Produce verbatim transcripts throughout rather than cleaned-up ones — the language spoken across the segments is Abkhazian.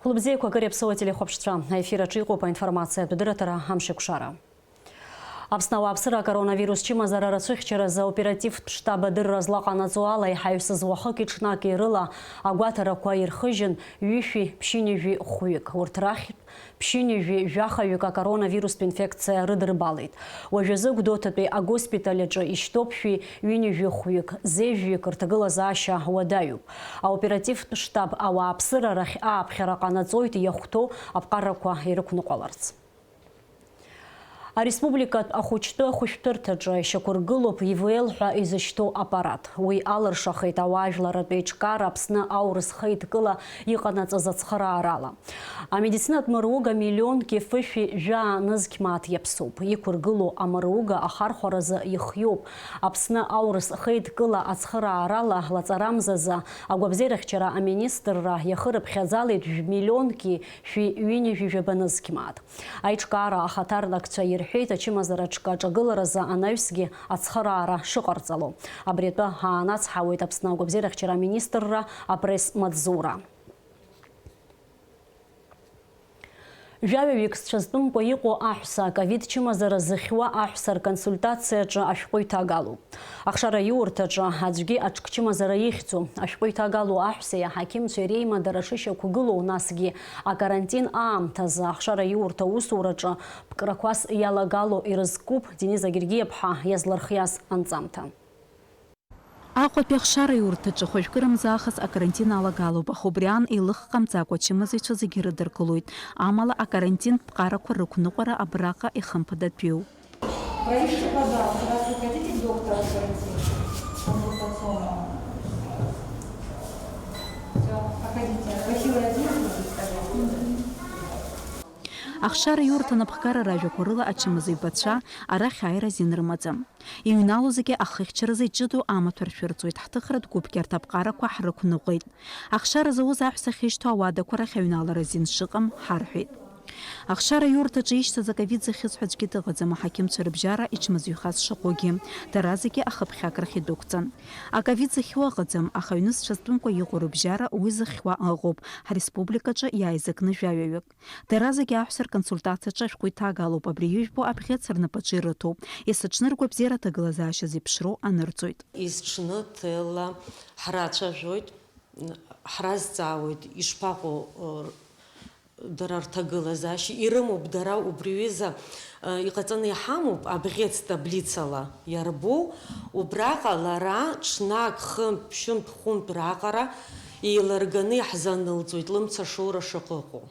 Лыбзиақәа акыр иаԥсоу ателехәаԥшцәа, аефир аҿы иҟоуп аинформациатә дырраҭара Амшеикәшара. Аԥсны ауааԥсыра акоронавирус чымазара рацәыхьчаразы аоперативтә штаб адырра злаҟанаҵо ала, иҳаҩсыз уахыки ҽнаки рыла агәаҭарақәа ирхыжьын, ҩышәи ԥшьынҩажәи хәҩык. Урҭ рахьтә ԥшьынҩажәи жәахаҩык акоронавирустә инфекциа рыдырбалеит. Уажәазы Гәдоуҭатәи агоспиталь аҿы ишьҭоуп шәи ҩынҩажәи хәҩык, зежәҩык рҭагылазаашьа уадаҩуп. Аоперативтә штаб ауааԥсыра рахь ааԥхьара ҟанаҵоит иахәҭоу аԥҟарақәа ирықәныҟәаларц. Ареспубликатә ахәыҷтәы ахәышәтәырҭаҿы ишьақәыргылоуп ИВЛ ҳәа изышьҭоу аппарат. Уи алыршахеит ауаажәларратә еиҿкаара Аԥсны аурыс хеидкыла иҟанаҵаз ацхыраарала. Амедицинатә мыруга миллионки фышәи жәаа нызқь мааҭ иаԥсоуп. Иқәыргылоу амыруга ахархәаразы ихиоуп. Аԥсны аурыс хеидкыла ацхыраарала лаҵарамзазы агәабзиарахьчара аминистрра иахырыԥхьаӡалеит жәмиллионки шәи ҩынҩажәи жәаба нызқь мааҭ. Аиҿкаара ахаҭарнакцәа ирҳәеит ачымазара ҽкы аҿагыларазы анаҩсгьы ацхыраара шыҟарҵало. Абри атәы аанацҳауеит Аԥсны агәабзиарахьчара аминистрра апресс-маҵзура. Жәаҩаҩык зцәазтәымкәа иҟоу аҳәса аковид чымазара зыхьуа аҳәса рконсультациаҿы ашәҟәы иҭагалоуп. Ахшара иурҭаҿы аӡәгьы аҽкчымазара ихьӡу, ашәҟәы иҭагалоу аҳәсеи аҳақьымцәеи реимадара шышьақәгылоу, насгьы акарантин аамҭазы ахшара иурҭа аусураҿы ԥкрақәас иалагало ирызкуп Дениза Гергиаԥҳа иазлырхиаз анҵамҭа. Аҟәатәи ахшара иурҭаҿы хәажәкырамзаахыс акарантин алагалоуп, аха убри аан еилыхҟамҵакәа ачымазаҩцәа зегьы ирыдыркылоит. Амала акарантинтә ԥҟарақәа рықәныҟәара абраҟа ихымԥадатәиуп. Проверьте, пожалуйста, раз вы хотите к доктору пройти, консультационному. Всё, проходите. Бахилы один, пожалуйста. Ахшара иурҭа анапхгара ражәақәа рыла ачымазаҩбацәа арахь ааира азин рымаӡам. Иҩналозгьы ахыхьчаразы иҷыдоу амаҭәа ршәырҵоит, ҳҭыхратә гәыԥгьы арҭ аԥҟарақәа ҳрықәныҟәеит. Ахшара зауз аҳәса ахьышьҭоу ауадақәа рахь аҩналара азин шыҟам ҳарҳәеит. Ахшара иурҭаҿы ишьҭаз аковид зыхьыз ҳәа аӡәгьы дыҟаӡам, аҳақьымцәа рыбжьара ичмазаҩхаз шыҟоугьы. Дара зегьы ахыԥхьак рахь идәықәҵан. Аковид зыхьуа ыҟаӡам, аха аҩны зцәазтәымкәа иҟоу рыбжьара уи зыхьуа ыҟоуп, ҳреспубликаҿы иааизакны жәаҩаҩык. Дара зегьы аҳәса рконсультациаҿы ашәҟәы иҭагалоуп, абри ижәбо абӷьыц рнапаҿы ирыҭоуп. Есыҽны ргәабзиара аҭагылазаашьа зеиԥшроу анырҵоит. Есыҽны ҭелла ҳрацәажәоит, ҳразҵаауеит, ишԥаҟоу, р-, дара рҭагылазаашьа, ирымоуп дара убри ҩыза, ы, иҟаҵаны иҳамоуп, абӷьыц таблицала иарбоу, убраҟа лара ҽнак, хынтә, ԥшьынтә, хәынтә раҟара еилырганы иаҳзанылҵоит, лымцашоура шаҟа ыҟоу.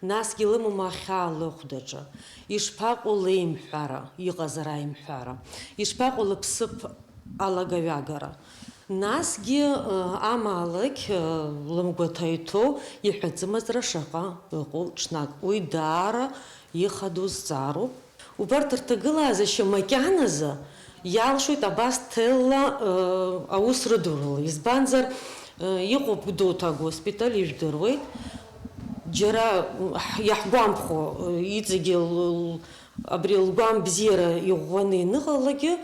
Насгьы илымоума ахьаа лыхәдаҿы? Ишԥаҟоу леимҳәара, иҟазар аимҳәара? Ишԥаҟоу лыԥсыԥ алагаҩагара? Насгьы, ы, амаалықь, ы, лымгәаҭа иҭоу иҳәатәымызра шаҟа ыҟоу ҽнак. Уи даара ихадоу зҵаароуп. Убарҭ рҭагылазаашьа макьаназы иалшоит абас ҭелла, ы, аус рыдурала. Избанзар, ы, иҟоуп Гәдоуҭа агоспиталь, ижәдыруеит. Џьара, ы, ҳ-, иаҳгәамԥхо, ы, иҵегьы л-, л-, абри лгәам бзиара иӷәӷәаны ианыҟалалакгьы,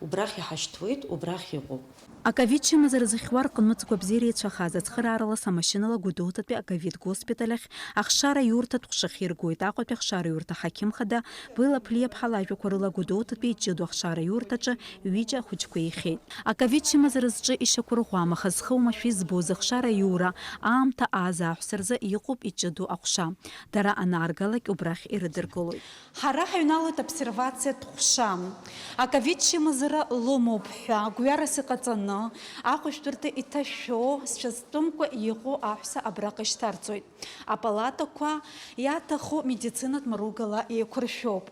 убрахь иҳашьҭуеит, убрахь иҟоуп. Аковид чымазара зыхьуа рҟынтә гәабзиара еицәахаз ацхыраарала самашьынала Гәдоуҭатәи аковид госпиталь ахь ахшара иурҭатә ҟәша ахьиргоит. Аҟәатәи ахшара иурҭа аҳақьым хада Бела Ԥлиаԥҳа лажәақәа рыла, Гәдоуҭатәи иҷыдоу ахшара иурҭаҿы ҩыџьа ахәыҷқәа еихьеит. Аковид чымазара зҿы ишьақәырӷәӷәам, аха зхы умашәа избоз ахшара аиура аамҭа ааз аҳәса рзы иҟоуп иҷыдоу аҟәша. Дара анааргалак убрахь ирыдыркылоит. Ҳара ҳаҩналоит обсервациатә ҟәша. Аковид чымазара лымоуп ҳәа гәҩарас иҟаҵаны, ахәышәтәырҭа иҭашәо, зцәазтәымкәа иҟоу аҳәса абраҟа ишьҭарҵоит. Апалатақәа иаҭаху медицинатә мыругала еиқәыршәоуп.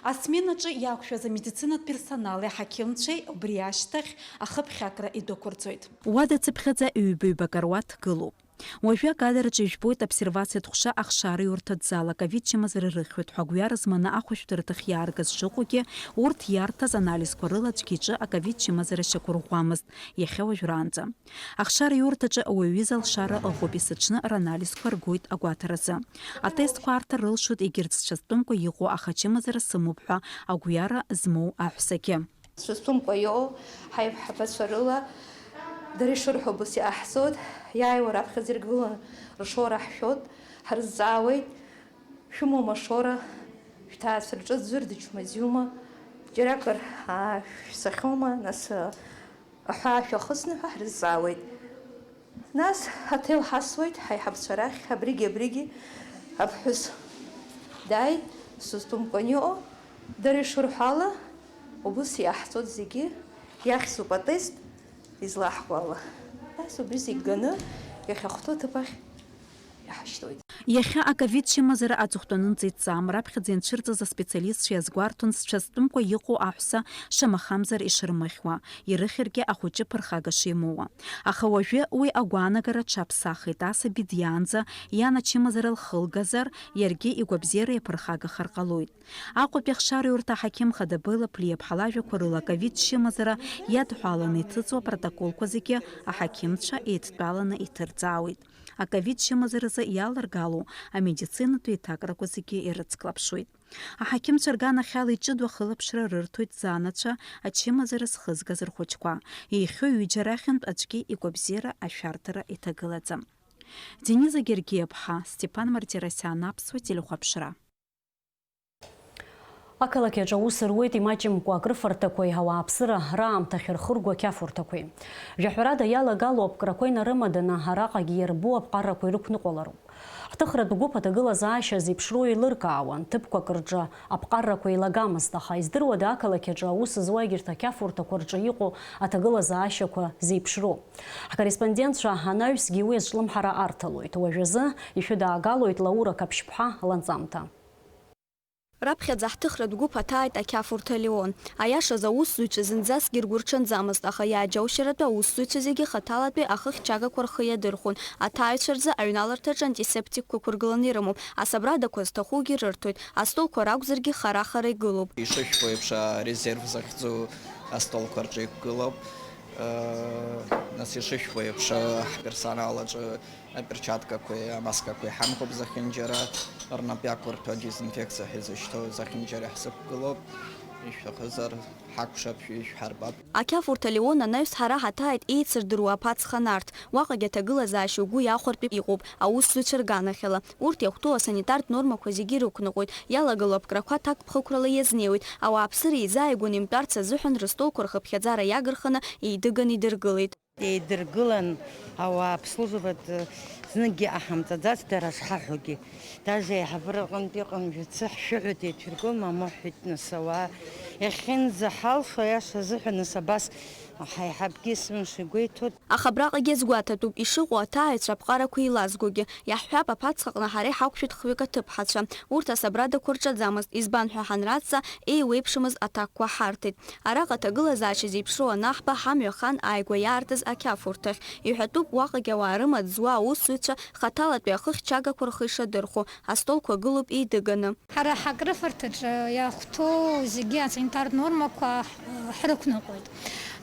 Асменаҿы иақәшәаз амедицинатә персонали аҳақьымцәеи убри ашьҭахь ахыԥхьакра идәықәырҵоит. Уадацыԥхьаӡа ҩба-ҩба акаруаҭ гылоуп. Уажәы акадраҿы ижәбоит обсервациатә ҟәша ахшара иурҭатә зал аковид чымазара рыхьуеит ҳәа гәҩара зманы ахәышәтәырҭахь иааргаз шыҟоугьы, урҭ иарҭаз анализқәа рыла аӡәгьы иҿы аковид чымазара шьақәырӷәӷәамызт, иахьа уажәраанӡа. Ахшара иурҭаҿы ауаҩы изы алшара ыҟоуп, есыҽны ранализқәа ргоит агәаҭаразы. Атестқәа арҭар рылшоит егьырҭ зцәазтәымкәа иҟоу, аха ачымазара сымоуп ҳәа агәҩара змоу аҳәсагьы. Сызҭоумкәа иоур, ҳаиҳабацәа рыла Дара ишырҳәо убас иҟаҳҵоит, иааиуа раԥхьаӡа иргыланы ршоура ҳшәоит, ҳрызҵаауеит, шәымоума ашоура, шәҭаацәа рҿы ӡәыр дычмазиума, џьаракыр, аа, шәсахьоума, нас, аҳәаа шәахысны ҳәа ҳрызҵаауеит. Нас ҳаҭел ҳасуеит ҳаиҳабцәа рахь, абригьы, абригьы, аԥҳәыс дааит, сызтәымкәан иҟоу, дара ишырҳәо ала, убыс иаҳҵоит зегьы, иахьӡуп атест, излаҳкуа ала. Нас убри зегь ганы, иахьахәҭоу аҭыԥ ахь иаҳашьҭуеит. Иахьа аковид чымазара аҵыхәтәанынӡа иҭҵаам, раԥхьаӡа ианцәырҵыз аспециалистцәа иазгәарҭон, зцәа зтәымкәа иҟоу аҳәса шамахамзар ишырмыхьуа, ирыхьыргьы ахәыҷы ԥырхага шимоуа. Аха уажәы уи агәаанагара аҽаԥсахит, асаби диаанӡа иан ачымазара лхылгазар, иаргьы игәабзиара иаԥырхагахар ҟалоит. Аҟәатәи ахшареи урҭ аҳақьым хада Бела Плиаԥҳа лажәақәа рыла аковид чымазара иадҳәаланы иҭыҵуа апротоколқәа зегьы аҳақьымцәа еидтәаланы иҭырҵаауеит. Аковид чымазаразы иаларгало амедицинатә еиҭакрақәа зегьы ирыцклаԥшуеит. Аҳақьымцәа рганахьала иҷыдоу ахылаԥшра рырҭоит занацәа, ачымазара зхызгаз рхәыҷқәа. Еихьоу ҩыџьа рахьынтә аӡәгьы игәабзиара ашәарҭара иҭагылаӡам. Дениза Гергиаԥҳа, Степан Мартиросиан, Аԥсуа телехәаԥшра. Ақалақь аҿы аус руеит имаҷымкәа акрыфарҭақәеи ауааԥсыра раамҭахь рхырго ақьафурҭақәеи. Жәаҳәарада, иалагало аԥкрақәа инарымаданы, араҟагьы иарбоу аԥҟарақәа ирықәныҟәалароуп. Ҳҭыхратә гәыԥ аҭагылазаашьа зеиԥшроу еилыркаауан, ҭыԥқәак рҿы аԥҟарақәа еилагамызт, аха издыруада ақалақь аҿы аус зуа егьырҭ ақьафурҭақәа рҿы иҟоу аҭагылазаашьақәа зеиԥшроу? Ҳкорреспондентцәа анаҩсгьы уи азҿлымҳара арҭалоит. Уажәазы ишәыдаагалоит Лаура Қаԥшьԥҳа ланҵамҭа. Раԥхьаӡа ҳҭыхратә гәыԥ аҭааит ақьафурҭа Леон. Аиашаз, аусзуҩцәа зынӡаскгьы ргәы рҽанӡамызт, аха иааџьоушьаратәы аусзуҩцәа зегьы хаҭалатәи ахыхьчагақәа рхы иадырхәон. Аҭааҩцәа рзы аҩналарҭаҿы антисептикқәа ықәыргыланы ирымоуп. Асабрадақәа зҭахугьы рырҭоит. Астолқәа ракәзаргьы хара-хара игылоуп. Ишышәҳәо еиԥш, арезерв захьӡу астолқәа рҿы иқәгылоуп. Нас ишышәҳәо еиԥш, ҳперсонал аҿы аперчаткақәеи амаскақәеи ҳамхуп зехьынџьара, рнапы иақәырҭәа дезинфекциа ҳәа изышьҭоу зехьынџьара иаҳзықәгылоуп, ишәҭахызар, ҳакәшап, ишәҳарбап. Ақьафурҭа Леон анаҩс ҳара ҳаҭааит еицырдыруа аԥацха нарҭ, уаҟагь аҭагылазаашьа угәы иахәартә иҟоуп, аусзуҩцәа рганахьала. Урҭ иахәҭоу асанитартә нормақәа зегьы ирықәныҟәоит, иалагылоу аԥкрақәа ҭакԥхықәрала иазниуеит, ауааԥсыра еизааигәаны имтәарц азыҳәан рыстолқәа рхыԥхьаӡара иагырханы еидыганы идыргылеит. Еидыргылан ауаа аԥслужбатә зныкгьы ҟаҳамҵаӡацт дара шҳаҳәогьы. Даже аиҳабыра аҟынтә иҟан, жәацы ҳшәыҳәоит, еицәыргылан, мамоу ҳҳәеит, нас, ауаа иахьынӡаҳалшо, аиаша азыҳәан, нас, абас ҳаиҳабгьы есымша игәеиҭоит. Аха абраҟагьы азгәаҭатәуп, ишыҟоу аҭааҩцәа аԥҟарақәа еилазгогьы. Иаҳҳәап, аԥацхаҟны ҳара иҳақәшәеит хҩык аҭыԥҳацәа. Урҭ асабрадақәа рҿаӡамызт, избан ҳәа ҳанрацҵа, еиуеиԥшымыз аҭакқәа ҳарҭеит. Араҟа аҭагылазаашьа зеиԥшроу анаҳба, ҳамҩа хан ааигәа иаартыз ақьафурҭахь. Иҳәатәуп, уаҟагь ауаа рымаҵ зуа аусзуҩцәа хаҭалатәи ахыхьчагақәа рхы ишадырхәо, астолқәа гылоуп еидыганы. Ҳара ҳакрыфарҭаҿы иахәҭоу зегьы асанитартә нормақәа ҳрықәныҟәоит.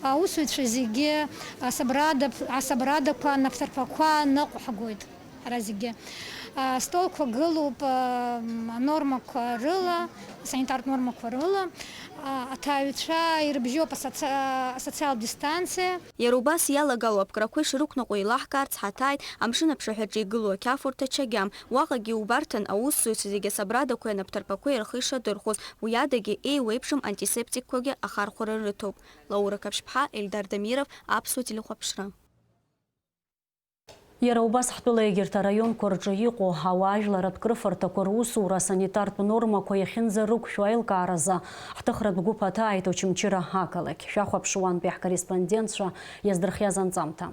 Аусзуҩцәа зегьы асабрада-, асабрадақәа, анаԥҭарԥақәа ныҟәҳгоит. Ҳара зегьы, а, столқәа гылоуп, а, м, анормақәа рыла, асанитартә нормақәа рыла, а, аҭааҩцәа ирыбжьоуп асоци-, асоциалтә дистанциа. Иара убас иалагало аԥкрақәа ишрықәныҟәо еилаҳкаарц ҳаҭааит амшын аԥшаҳәаҿы игылоу ақьафурҭа Чагьам. Уаҟагьы иубарҭан аусзуҩцәа зегьы асабрадақәеи анаԥҭарԥақәеи рхы ишадырхәоз, уи адагьы еиуеиԥшым антисептикқәагьы ахархәара рыҭоуп. Лаура Қаԥшьԥҳа, Ельдар Дамиров, Аԥсуа телехәаԥшра. Иара убас ҳтәыла егьырҭ араионқәа рҿы иҟоу ауаажәларратә крыфарҭақәа русура асанитартә нормақәа иахьынӡарықәшәо аилкааразы ҳҭыхратә гәыԥ аҭааит Очамчыра ақалақь. Шәахәаԥшуантәи ҳкорреспондентцәа иаздырхиаз анҵамҭа.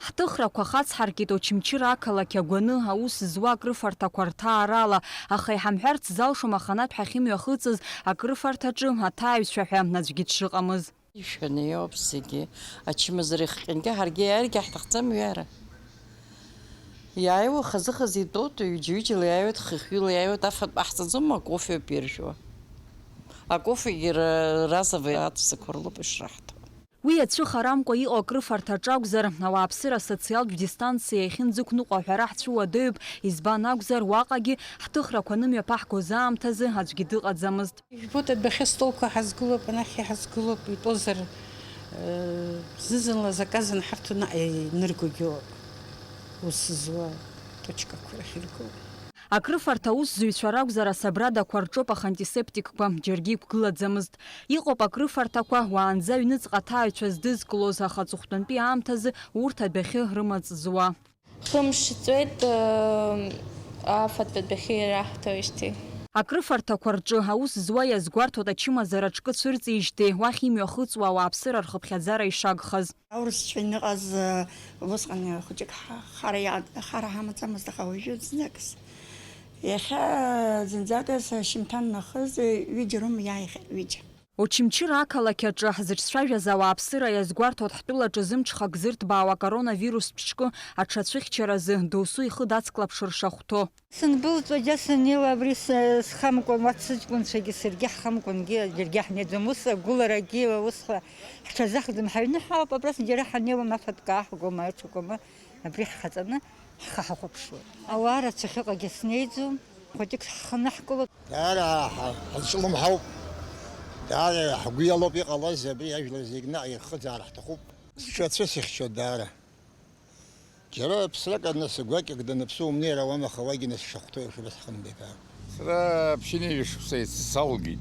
Ҳҭыхрақәа хацҳаркит Очамчыра ақалақь агәаны аус зуа акрыфарҭақәа рҭаарала, аха иҳамҳәарц залшом аханатә ҳахьымҩахыҵыз акрыфарҭаҿы аҭааҩцәа ҳәа аӡәгьы дшыҟамыз. Ишәаны иоуп зегьы, ачымазара ихҟьангьы ҳаргьы иааиргьы ҳҭахӡам ҩара. Иааиуа хазы-хазы итәоуп, ҩыџьа-ҩыџьала иааиуеит, хыхҩыла иааиуеит, афатә ҟаҳҵаӡом, акофе ауп иржәуа. Акофегьы ра-, разовый аҵәцақәа рлоуп ишраҳҭо. Уи иацәыхарамкәа иҟоу акрыфарҭаҿ акәзар, ауааԥсыра асоциалтә дистанциа иахьынӡықәныҟәо аҳәара ҳцәыуадаҩуп, избан акәзар, уаҟагьы ҳҭыхрақәа анымҩаԥаҳгоз аамҭазы аӡәгьы дыҟаӡамызт. Ижәбоит, адәахьы астолқәа ҳазгылоуп, анахь иҳазгылоуп, итәозар, Зны-зынла заказ анҳарҭо наҟ иныргогьы ус зуа точкақәа рахь иргоуп. Акрыфарҭа аусзуҩцәа ракәзар, асабрадақәа рҿоуп, аха антисептикқәа џьаргьы иқәгылаӡамызт. Иҟоуп акрыфарҭақәа, уаанӡа аҩныҵҟа аҭааҩцәа здызкылоз, аха аҵыхәтәантәи аамҭазы урҭ адәахьы рымаҵ зуа. Хымш ҵуеит, афатә адәахьы ираҳҭоижьҭеи. Акрыфарҭақәа рҿы аус зуа иазгәарҭоит ачымазара аҿкы цәырҵижьҭеи уахь имҩахыҵуа ауааԥсыра рхыԥхьаӡара ишагхаз. Аурысцәа иныҟаз усҟан хәыҷык ҳа-, хара иа-, хара ҳамаӡамызт, аха уажәы зынӡакгьы. Иахьа зынӡакгьы шьымҭан нахыс ҩыџьа роума иааихьеит, ҩыџьа. Очамчыра ақалақь аҿы ҳзыҿцәажәаз ауааԥсыра иазгәарҭоит ҳтәылаҿы зымҽхак зырҭбаау акоронавирустә ҿкы аҽацәыхьчаразы досу ихы дацклаԥшыр шахәҭоу. Сындәылҵуа џьа саннеила, абри схамкәан, уа сыҷкәынцәагьы саргьы ҳхамкәангьы џьаргьы ҳнеиӡом. Ус агәыларагьы, ус ҳҽазаҳкӡом. Ҳаҩны ҳауп, абра џьара ҳаннеилон, афатә каҳгома, аҽакәама, абри ҳхаҵаны ҳхы ҳахәаԥшуеит. Ауаа рацәа ахьыҟагьы снеиӡом, хәыҷык ҳхы аныҳкыло. Даара ҳа-, ҳазҿлымҳауп. Даара ҳгәы иалоуп иҟалаз, абри ажәлар зегь наҟ ирхыӡаар ҳҭахуп. Сҿы ацәыхьчоит даара. Џьара ԥсрак аныс гәакьак даныԥсуа умнеир ауам, аха уагьы нас шахәҭоу еиԥш убас ҳхынҳәып ҳәа. Сара ԥшьынҩажәа шықәса еицысалгеит.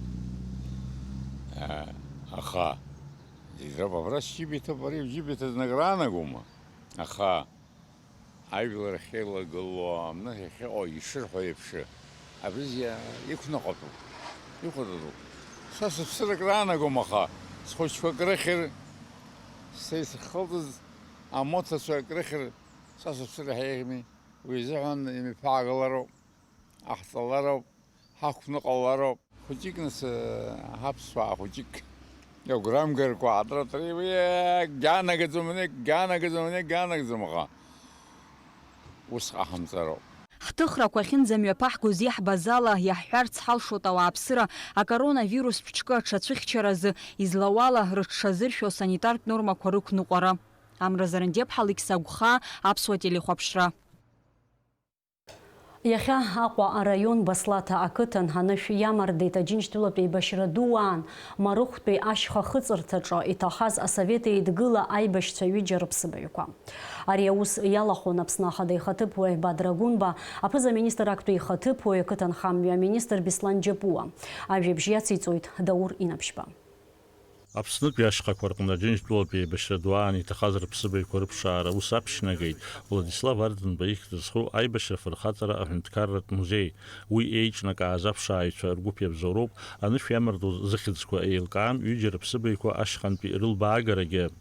Аха, зегь роуп, абра сџьыба иҭоуп, ари бџьыба иҭаз акраанагома? Аха, ажәлар ахьеилагылоу, амны ахьыҟоу ишырҳәо еиԥш, абри зегьы иқәныҟәатәуп, ихәатәатәуп. Са сыԥсыр акраанагом, аха схәыҷқәа акрыхьыр, са исыххылҵыз амоҭацәа акрыхьыр, са сыԥсыр иаҳа еиӷьми? Уи азыҳәан имҩаԥаагалароуп, ҟаҳҵалароуп, ҳақәныҟәалароуп. Хәыҷык нас, ҳаԥсуаа хәыҷык. Агәрамгарқәа аатра-тра иуеи, гьаанагаӡом, ани, гьаанагаӡом, ани, гьаанагаӡом, аха ус ҟаҳамҵароуп. Ҳҭыхрақәа ахьынӡамҩаԥаҳгоз иаҳбаз ала, иаҳҳәарц ҳалшоит ауааԥсыра акоронавирустә ҿкы аҽацәыхьчаразы, излауала, рыҽшазыршәо санитартә нормақәа рықәныҟәара. Амра Зарандиаԥҳа, Алықьса Гәхаа, Аԥсуа телехәаԥшра. Иахьа Аҟәа араион Баслаҭа ақыҭан анышә иамардеит Аџьынџьтәылатә еибашьра ду аан Марыхәтәи ашьха хыҵырҭаҿы иҭахаз Асовет Еидгыла аибашьцәа ҩыџьа рыԥсыбаҩқәа. Ари аус иалахәын Аԥсны Ахада ихаҭыԥуаҩ Бадра Гәынба, аԥыза-министр актәи ихаҭыԥуаҩ, ақыҭанхамҩа аминистр Беслан Џьапуа. Ажәабжь иациҵоит Даур Инабшьба. Аԥснытәи ашьхақәа рҟны Аџьынџьтәылатәи еибашьра ду аан иҭахаз рыԥсыбаҩқәа рыԥшаара аус аԥшьнагеит Владислав Ардынба ихьӡ зху аибашьра фырхаҵара аҳәынҭқарратә музеи. Уи еиҿнакааз аԥшааҩцәа ргәыԥ иабзоуроуп, анышә иамардоз зыхьӡқәа еилкаам ҩыџьа рыԥсыбаҩқәа ашьхантәи рылбаагарагьы.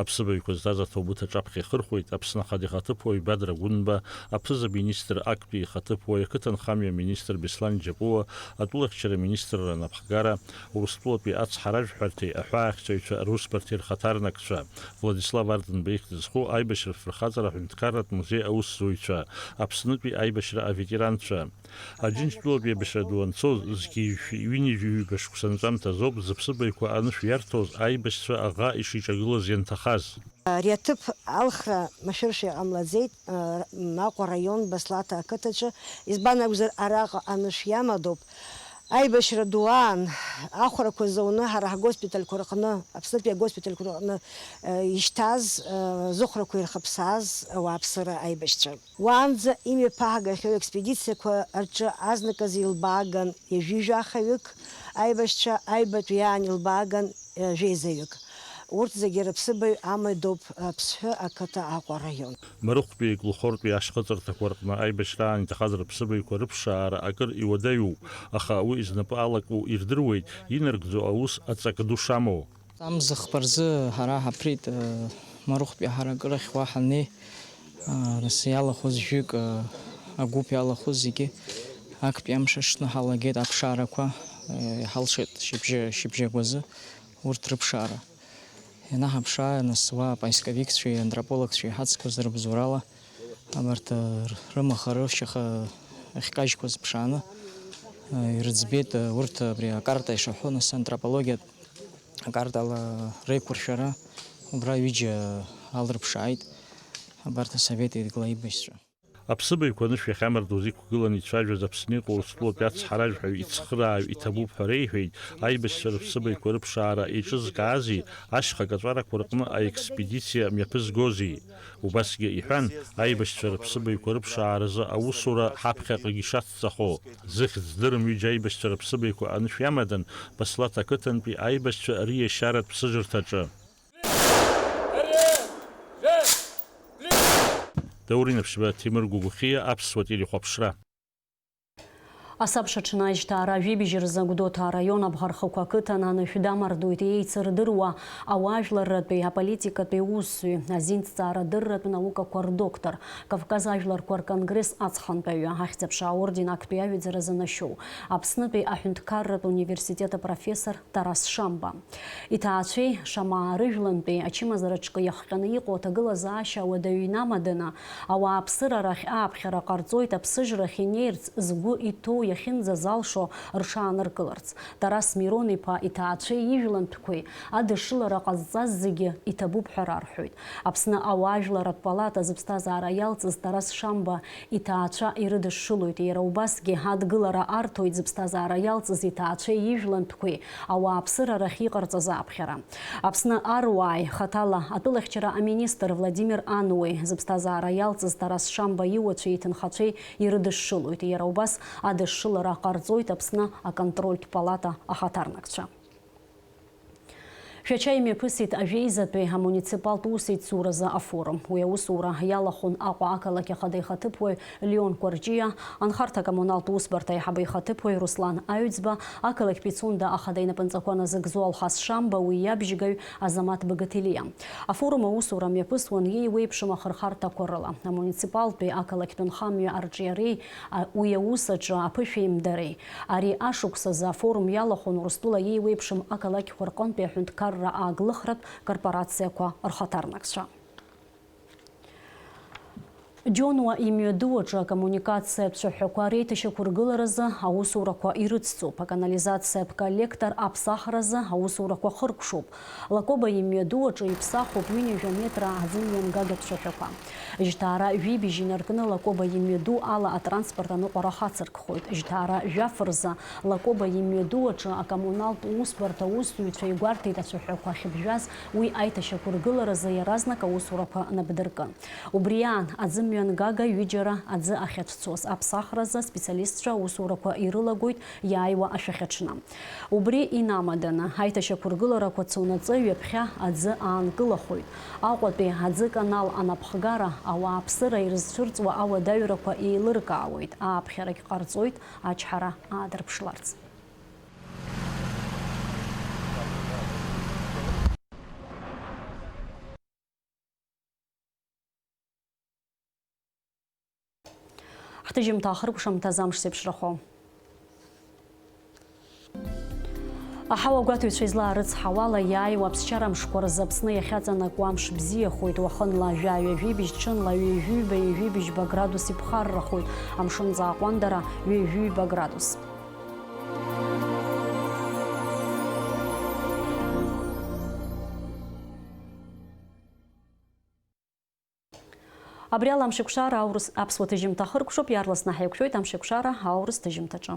Аԥсыбаҩқәа зҭаз аҭоубыҭ аҿаԥхьа ихырхәеит Аԥсны Ахада ихаҭыԥуаҩ Бадра Гәынба, аԥыза-министр актәи ихаҭыԥуаҩ, ақыҭанхамҩа аминистр Беслан Џьапуа, атәылахьчара аминистрра анапхгара, Урыстәылатәи ацҳаражәҳәарҭеи аҳәаахьчаҩцәа русбарҭеи рхаҭарнакцәа, Владислав Ардынба ихьӡ зху аибашьратә фырхаҵара аҳәынҭқарратә музеи аусзуҩцәа, Аԥснытәи аибашьра аветеранцәа. Аџьынџьтәылатәи еибашьра ду анцоз, зқьи жәшәи ҩынҩажәи ҩба шықәса анҵәамҭазоуп зыԥсыбаҩқәа анышә иарҭоз аибашьцәа аӷа ишиҿагылоз ианҭахаз. Ари аҭыԥ алхра машәыршәа иҟамлаӡеит, Аҟәа араион Баслаҭа ақыҭаҿы, избан акәзар, араҟа анышә иамадоуп. Аибашьра ду аан, ахәрақәа зауны ҳара ҳгоспитальқәа рҟны, Аԥснытәи агоспитальқәа рҟны, ишьҭаз, зыхәрақәа ирхыԥсааз ауааԥсыра аибашьцәа. Уаанӡа имҩаԥаагахьоу експедициақәа рҿы азныказ илбааган ҩажәи жәахаҩык аибашьцәа, аҩбатәи аан илбааган жәеизаҩык. Урҭ зегьы рыԥсыбаҩ амадоуп Аԥсҳәы ақыҭа Аҟәа араион. Марыхәтәи Глухортәи ашьхыҵырҭақәа рҟны аибашьраан иҭахаз рыԥсыбаҩқәа рыԥшаара акыр иуадаҩуп, аха уи знапы алаку ирдыруеит, инаргӡо аус аҵак ду шамоу. Амза хԥа рзы ҳара ҳаԥрит, Марыхәтәи ҳара акыр ахьуа ҳаннеи, нас иалахәыз жәаҩык, агәыԥ иалахәыз зегьы актәи амш аҽны ҳалагеит аԥшаарақәа, иҳалшеит шьыбжьы, шьыбжьагәазы урҭ рыԥшаара. Ианаҳаԥшаа, нас уа апоисковикцәеи антропологцәеи иҳацқәаз рыбзоурала, абарҭ, рымаха-рышьаха ахькажьқәаз ԥшааны, ирыӡбеит, урҭ абри акарта ишаҳәо, нас антропологиатә акартала реиқәыршәара убра ҩыџьа алрыԥшааит абарҭ асовет еидгыла аибашьцәа. Аԥсыбаҩқәа анышә иахьамардоз иқәгыланы ицәажәоз Аԥсны иҟоу Урыстәылатәи ацҳаражәҳәаҩ ицхыраҩ иҭабуп ҳәа реиҳәеит, аибашьцәа рыԥсыбаҩқәа рыԥшаара еиҿызкаази, ашьха каҵәарақәа рҟны аекспедициа мҩаԥызгози. Убасгьы иҳәан, аибашьцәа рыԥсыбаҩқәа рыԥшааразы аусура ҳаԥхьаҟагьы ишацҵахо. Зыхьӡ здырым ҩыџьа аибашьцәа рыԥсыбаҩқәа анышә иамадан, Баслаҭ ақыҭантәи аибашьцәа риашьаратә ԥсыжырҭаҿы. Даур Инаԥшьба, Ҭемыр Гәыгәхиа, Аԥсуа телехәаԥшра. Асабша аҽны ажьҭаара жәибжь рзы Гәдоуҭа араион Абӷархықә ақыҭан анышә дамардоит еицырдыруа ауаажәларратәи аполитикатәи усзуҩ, азинҭҵаарадырратә наукақәа рдоктор, Кавказ ажәларқәа рконгресс аҵхантәаҩы, Ахьӡ-аԥша аорден актәи аҩаӡара занашьоу, Аԥснытәи аҳәынҭқарратә университет апрофессор Тарас Шамба. Иҭаацәеи Шамаа рыжәлантәи ачымазара ҿкы иахҟьаны иҟоу аҭагылазаашьа уадаҩ инамаданы, ауааԥсыра рахь ааԥхьара ҟарҵоит аԥсыжрахь инеирц згәы иҭоу иахьынӡазалшо рҽааныркыларц. Тарас Мирон-иԥа иҭаацәеи ижәлантәқәеи адышшылара ҟазҵаз зегьы иҭабуп ҳәа рарҳәоит. Аԥсны ауаажәларратә палата зыԥсҭазаара иалҵыз Тарас Шамба иҭаацәа ирыдышшылоит, иара убасгьы адгылара арҭоит зыԥсҭазаара иалҵыз иҭаацәеи ижәлантәқәеи ауааԥсыра рахь иҟарҵаз ааԥхьара. Аԥсны аруааи, хаҭала атәылахьчара аминистр Владимир Ануеи зыԥсҭазаара иалҵыз Тарас Шамба иуацәеи иҭынхацәеи ирыдышшылоит, иара убас адышшылара ҟарҵоит Аԥсны аконтрольтә палата ахаҭарнакцәа. Шәача имҩаԥысит ажәеизатәи амуниципалтә усеицуразы афорум. Уи аусура иалахәын Аҟәа ақалақь ахада ихаҭыԥуаҩ Леон Кәарҷиа, анхарҭа-коммуналтә усбарҭа аиҳабы ихаҭыԥуаҩ Руслан Аҩӡба, ақалақь Пицунда ахада инапынҵақәа назыгӡо Алхас Шамба, уи иабжьгаҩ Азамаҭ Багаҭелиа. Афорум аусура мҩаԥысуан иеиуеиԥшым ахырхарҭақәа рыла. Амуниципалтәи ақалақьтә нхамҩа арҿиареи, а, уи аус аҿы аԥышәеимдареи. Ари ашықәс азы афорум иалахәын Урыстәыла иеиуеиԥшым ақалақьқәа рҟынтәи аҳәынҭқарра ааглыхратә корпорациақәа рхаҭарнакцәа. Џьонуа имҩаду аҿы акоммуникациатә цәаҳәақәа реиҭашьақәыргыларазы аусурақәа ирыцҵоуп, аканализациатә коллектор аԥсахразы аусурақәа хыркәшоуп. Лакоба имҩаду аҿы иԥсахуп ҩынҩажәа метра аӡымҩангага цәаҳәақәа. Жьҭаара жәибжь инаркны Лакоба имҩаду ала атранспорт аныҟәара хацыркхоит. Жьҭаара жәаф рзы Лакоба имҩаду аҿы акоммуналтә усбарҭа аусзуҩцәа игәарҭеит ацәаҳәақәа ахьыбжьаз уи аиҭашьақәыргыларазы иаразнак аусурақәа набдыркын. Убри аан, аӡымҩангага ҩыџьара аӡы ахьацәцоз аԥсахразы аспециалистцәа аусурақәа ирылагоит иааиуа ашәахьаҽны. Убри инамаданы, аиҭашьақәыргыларақәа цонаҵы ҩаԥхьа аӡы аанкылахоит. Аҟәатәи аӡы канал анапхгара ауааԥсыра ирызцәырҵуа ауадаҩрақәа еилыркаауеит, ааԥхьарагь ҟарҵоит ачҳара аадырԥшларц. Ҳҭыжьымҭа ахыркәшамҭаз амш зеиԥшрахо. Аҳауа гәаҭаҩцәа излаарыцҳауала, иааиуа аԥсшьара мшқәа рзы Аԥсны иахьаҵанакуа амш бзиахоит, уахынла жәаҩа-жәибжь, ҽынла ҩажәиҩба-ҩажәибжьба градус иԥхаррахоит, амшынҵа аҟәандара ҩажәиҩба градус. Абри ала амшеиқәшара аурыс аԥсуа ҭыжьымҭа ахыркәшоуп, иаарласны ҳаиқәшәоит амшеиқәшара аурыс ҭыжьымҭаҿы.